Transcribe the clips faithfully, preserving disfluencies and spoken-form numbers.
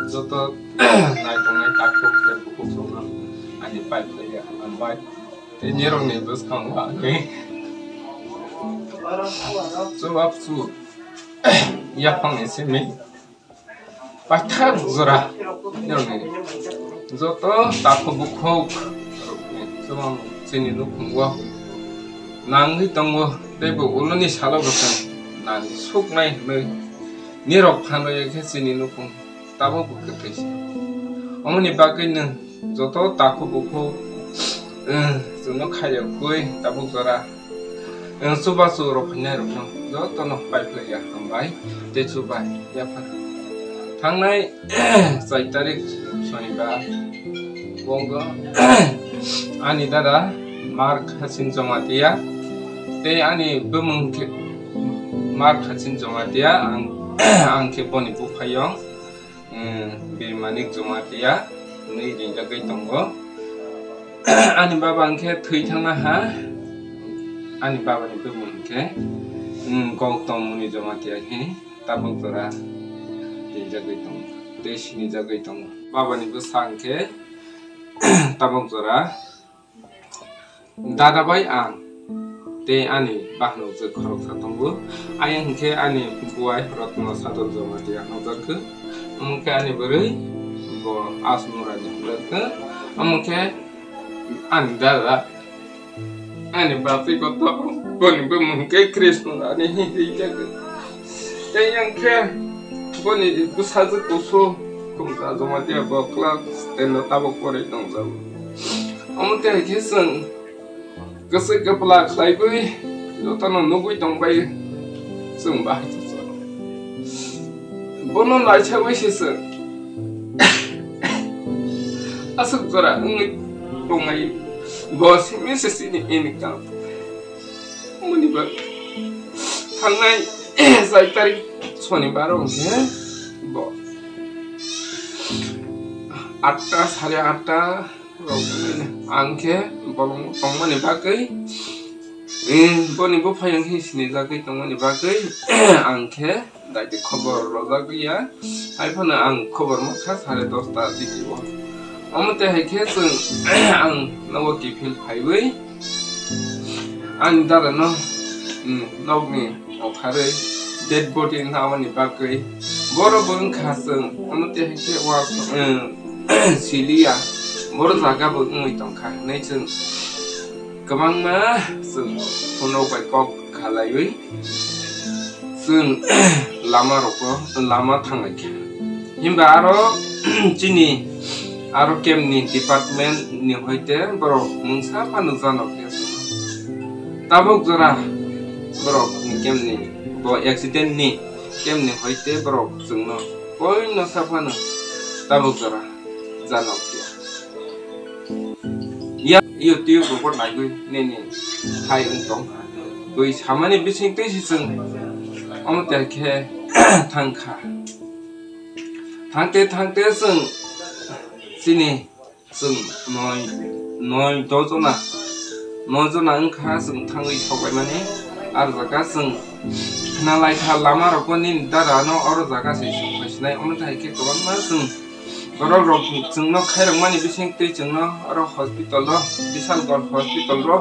Joto naitongnai takhuk tei bukhuk rokno ani pai phlaiya hambai. Tei nirokni bwskango ang tei chubachu yaphangni simi paithak jora nirokni joto takhuk bukhuk rokni chubamung chini nukhungo nangwi tongo, tei bo uloni salo bo chwng nang suknai hwnwi nirok phan rwya khe chini nukhung tabuk bo kwtwi se. Omoni bagwi nwng joto takhuk bukhuk, eh, chwngno khaiyokgwi tabuk jora, eh, chubachu rok phainai rokno jotono pai phlaiya hambai tei chubai yaphar. Thangnai chai tarik Sonibar, bongo ani dada Mark Hasin Jamatia tei ani bumung khe Mark Hasin Jamatia, ang, ang khe boni buphayung, mm, Birmanik Jamatia hwnwi ringjagwi tongo. Ani baba hwnkhe thwi thangna ha, ani babani bumung hwnkhe, mm, Gautam Muni Jamatia hwnwi tabuk jora ringjagwi tongo tei sinijagwi tongo. Babani bwsa hwnkhe tabuk jora dada bai ang tei ani bahanok je khoroksa tongo. Ayang hwnkhe ani buai Rotno Sadol Jamatia hwnjakha. Omo khe ani bwrwi bo Asmurani hwnjakha. Omo khe ani dada, ani bachwi kotor, boni bumung khe Krishna Rani hinwi rijak. Tei yang khe boni bwsajwk kusu Kumta Jamatia bo class ten o tabuk porwi tongjago. Omo tei hai khe chwng kwchwk kwpla khlaiwi jotono nugwi tongbai chwng bahai chajak. Bono naisagwi se chwng aswk jora wngwi tongnai, bo simi se chini income. Moni ba thangnai chai tarik Sonibar o hwnkhe bo atta, sare atta rok ang khe bolong tongmani bagwi, eh, boni buphayung hinwi sinijagwi tongmani bagwi ang khe daiti khobor rwjagwi ya. Hai phano ang khobor mankha sare dosta digi o. Omo tei hai khe chwng ang nogo kiphil phaiwi ani dada no, mm, nokni okharwi dead body namani bagwi borok bo wngkha chwng. Omo tei hai khe wa, mm, siliya, boro jaga bo wngwi tongkha hinwi chwng kwbangma chwng phone rok bai kok khalaiwi chwng lama rokno lama thanglai kha. Himba aro chini aro camp ni department ni hoite borok mungsa phano jano khe chwngno. Tabuk jora borok ni camp ni bo accident ni camp ni hoite borok chwngno poino sa phano tabuk jora jano khe. Ya, YouTube rokbo naiwi nini hai wng tong kha. Twi samani bising twi se chwng omo tei khe thang kha. Thangte thangte chwng chini chwng noi, noi do jona, noi jona wng kha chwng thangwi sok laimani. Aro jaga chwng khna lai kha lama rokbo nini dada no oro jaga se sok phai sinai. Omo tei hai khe kwbangma chwng Borok rok chwngno khairokmani bising twi chwngno oro hospital o, Bishalgarh hospital o,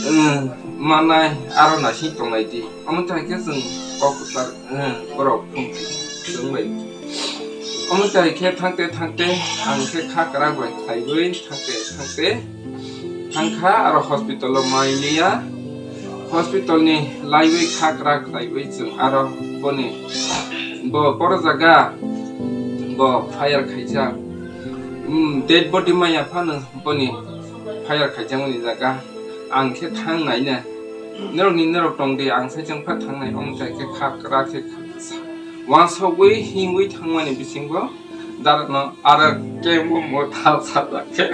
um, manai aro naising tonglai di. Omo tei khe chwng kok kwchar, um, borok phung chwng bai. Omo tei khe thangte thangte ang khe kha kwrak bai khlaiwi thangte thangte thangkha aro hospital o mai liya. Hospital ni laiwi kha kwrak khlaiwi chwng aro boni bo boro jaga bo fire khaijak. Um, dead body maya phano boni fire khaijakmani jaga ang khe thang naina. Norokni norok tong di, ang sai chwng pha thang nai, omo tai khe kha kwrak khe wansokwi himwi thangmani bisingo darokno aro kebo motha sajak khe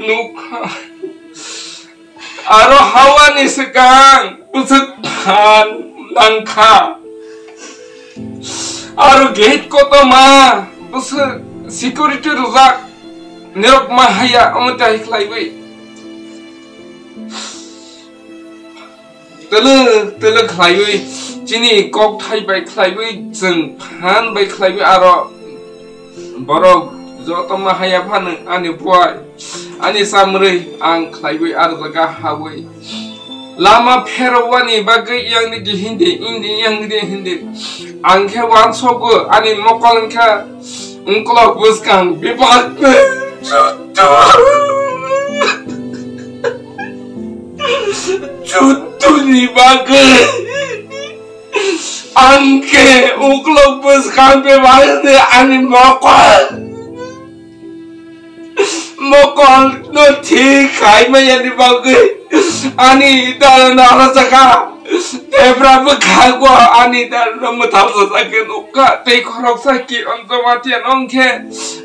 nukha. Aro hawani swkang bwswk phan nangkha. Aro gate kotorma bwswk security rwjak nirok ma haya, omo tai khlaiwi. Twlwk twlwk khlaiwi Chini kokthai bai khlaiwi, chwng phan bai khlaiwi, aro borok joto ma haya phano ani buai, ani chamrwi ang khlaiwi, aro jaga hawi lama pherowani bagwi yang di hindi, indi yang di hindi. Ang khe wansogo ani mokol wngkha ungkolok bwskang bebak. Chutuni bagwi ang khe uklok bwskang bebakni ani mokol, mokolno thik khai manyani bagwi ani dara nara sakha. Tebra bwkhago ani dara mwthal sajak khe nukha. Tei khoroksa Kiron Jamatia nong khe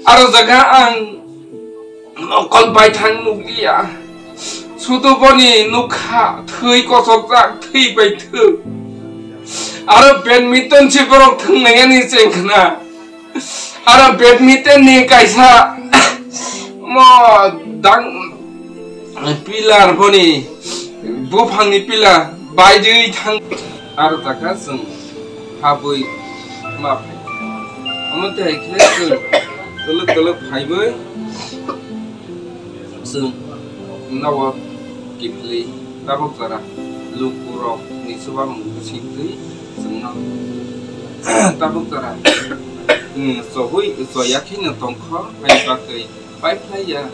aro jaga ang mokol baithang nukliya. Sudu boni nukha thwi kosokjak, thwi bai thwi. Aro badminton se borok thwngnai ani chengkhna. Aro badminton ni kaisa mo dang pillar boni buphang ni pillar baidwi thang. Aro taka chwng habwi ma phai. Omo tei hai khe chwng twlwk twlwk phaiwi chwng nogo kiphilwi tabuk jora lukurokni chubamung bisingtwi chwngno tabuk jora, hmm, chobwi choya kheno tongkho hai bagwi paiphlaiya,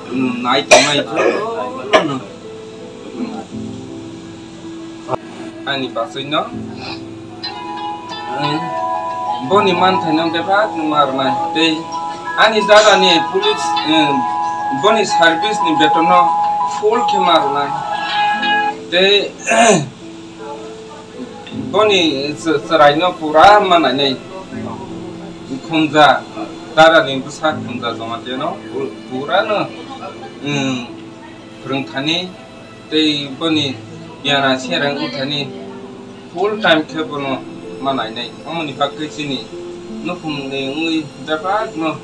hmm, nai tongnai jotono. Hmm. Ani bachwino, eh, boni manthaino bebak numa rwnai tei ani dadani police, eh, boni service ni betonno full khe ma rwnai tei boni ch-, chwraino pura ma nainai khunja, dadani bwsa khunja Jamatia no pu-, pura no, eh, phwrwngthani tei boni biyana serang wngthani full time khe bono ma nainai. Omoni bagwi chini nukhungni wngwi bebakno,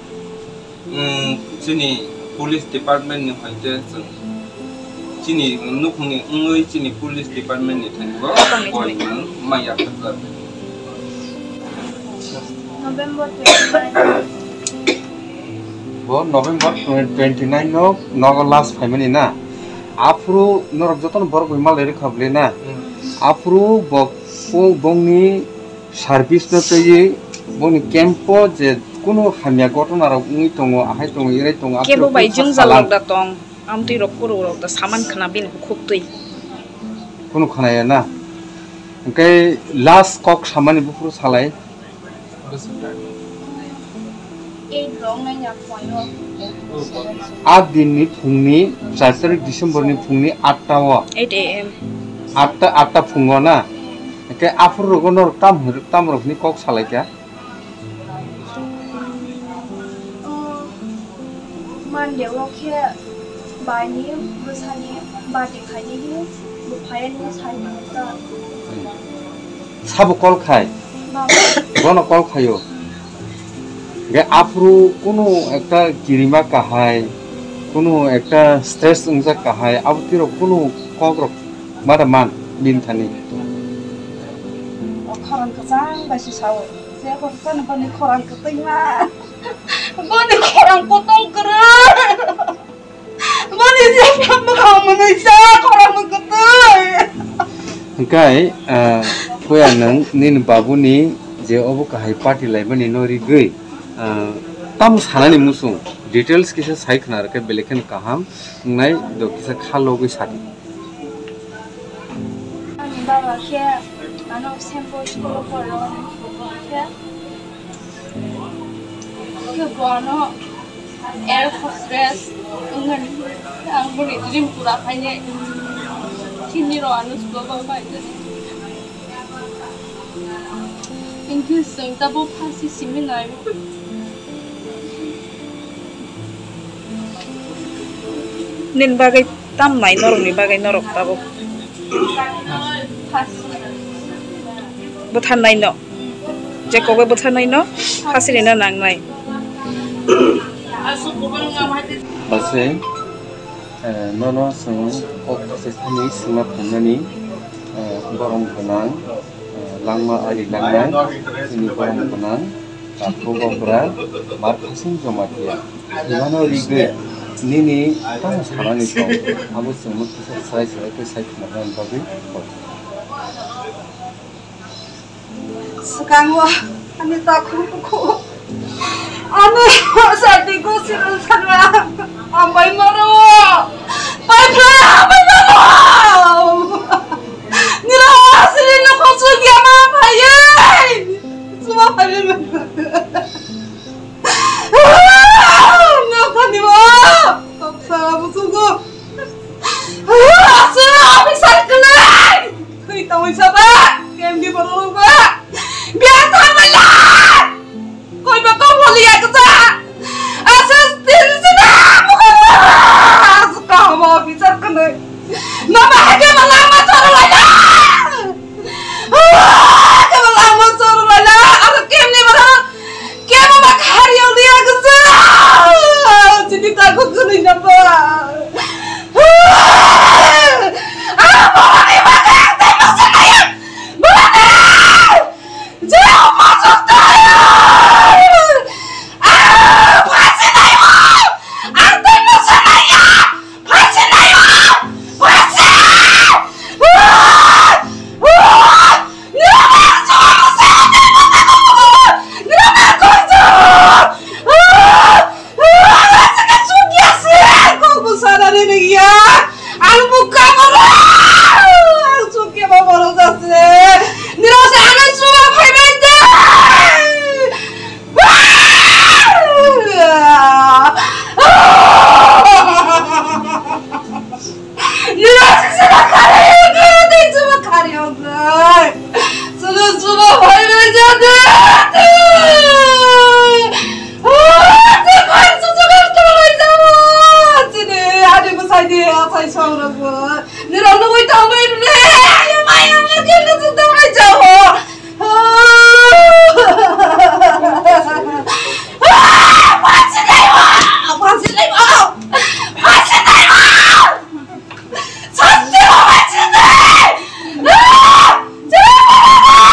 mm, chini police department ni hoite chwng chini nukhungni wngwi chini police department ni thani bo boi maya. November twenty-nine. Bo November twenty-nine no nogo last phaimani na. Aphuru norok jotono borok bai malai rwkha bwle na. Hmm. Aphuru bo, bo, bongni service no twiwi bongni camp o je kunu hamya gotona rok wngwi tongo, ahai tongo, irai tongo, aphuru kebo bai kunu jwng salam. Jalok da tong, amtwi rok kuru rok da saman khna bini bukhuk twi. Kunu khanaya na. Hwnkhe last kok samani buphuru salai. Eight rok nai ya phone o. A dinni phungni, char tarik December ni phungni atta o. Eight A M. Atta, atta phungo na? Hwnkhe aphuru rogo norok tam, tam rokni kok salaikha? Monday o khe baini bwsani birthday khainai hino bo phaiya hino sai mano ta. Sabo call khai? Baba. Bono call khaio. Ge aphuru kunu ekta kirima kahai, kunu ekta stress wngjak kahai, abo tiro kunu kok rok mada man bini thani. O khorang kwchang bai se sao. Je bo phano boni khorang kwtwi ma. Boni khorang kotong kwrwi. Boni je phano mwkhang mwnwi sa khorang kwtwi. Hwnkhe, ah, puya nwng nini babuni je obo kahai party laimani no rigwi, ah, tamo sanani muchung details kisa sai khna rwkhe belai kheno kaham wngnai do kisa kha logwi sadi. Ani baba khe ano Saint Paul school o poro khe, khe bo ano air hostess wngmani, ang boni dream pura khainai. Chini rok ano school o bai. English chwng tabuk phasi simi nai. Nini bagwi tam nai norokni bagwi norok tabuk. Bwtharnaino. Je kokbai bwtharnaino phasirina nangnai. Base, eh, nono chwng kok bwsai thani swngna phaimani, eh, borom gwnang, eh, Langma ari langnai, chini borok gwnang, takhuk okra, Mar Khasing Jamatia. Imano rigwi nini tamo sanani tong, abo chwngno kisa sai sai khe sai khna bagwi. Swkango ani takhuk bukhuk, ani sati gosirok thangna ambai maro, pai phla ambai maro. Nira asli no khosok ya ma phaiye, suma phaiye. Nokani bo, toksa busugo. Asli officer kene. Twi tongwi saba, kemdi borok ba. Biya thamala. Koi ba kong wali ya kesa. Asli tin sina. Asli kong officer kene. Mama hake mala ma soro wala. Kemala ma soro wala. Asli kemdi borok. Kemo ba khari ang dia kesa. Chini ta ko kuni napa. Ah, bawani ba kaya tai masuk kaya. Bawani. Jai masuk kaya. Ah, pasi tai mo. Ang tai masuk kaya. Nira sisira kari, nira tei chuma kari ogai. Sulu sulu bhai bhai jade. Tei koi susu kar tolai jabo. Chini ani bwsai di asai song rok. Nira nugui tongbai rule. Ayo maya ma khe susu tolai jabo.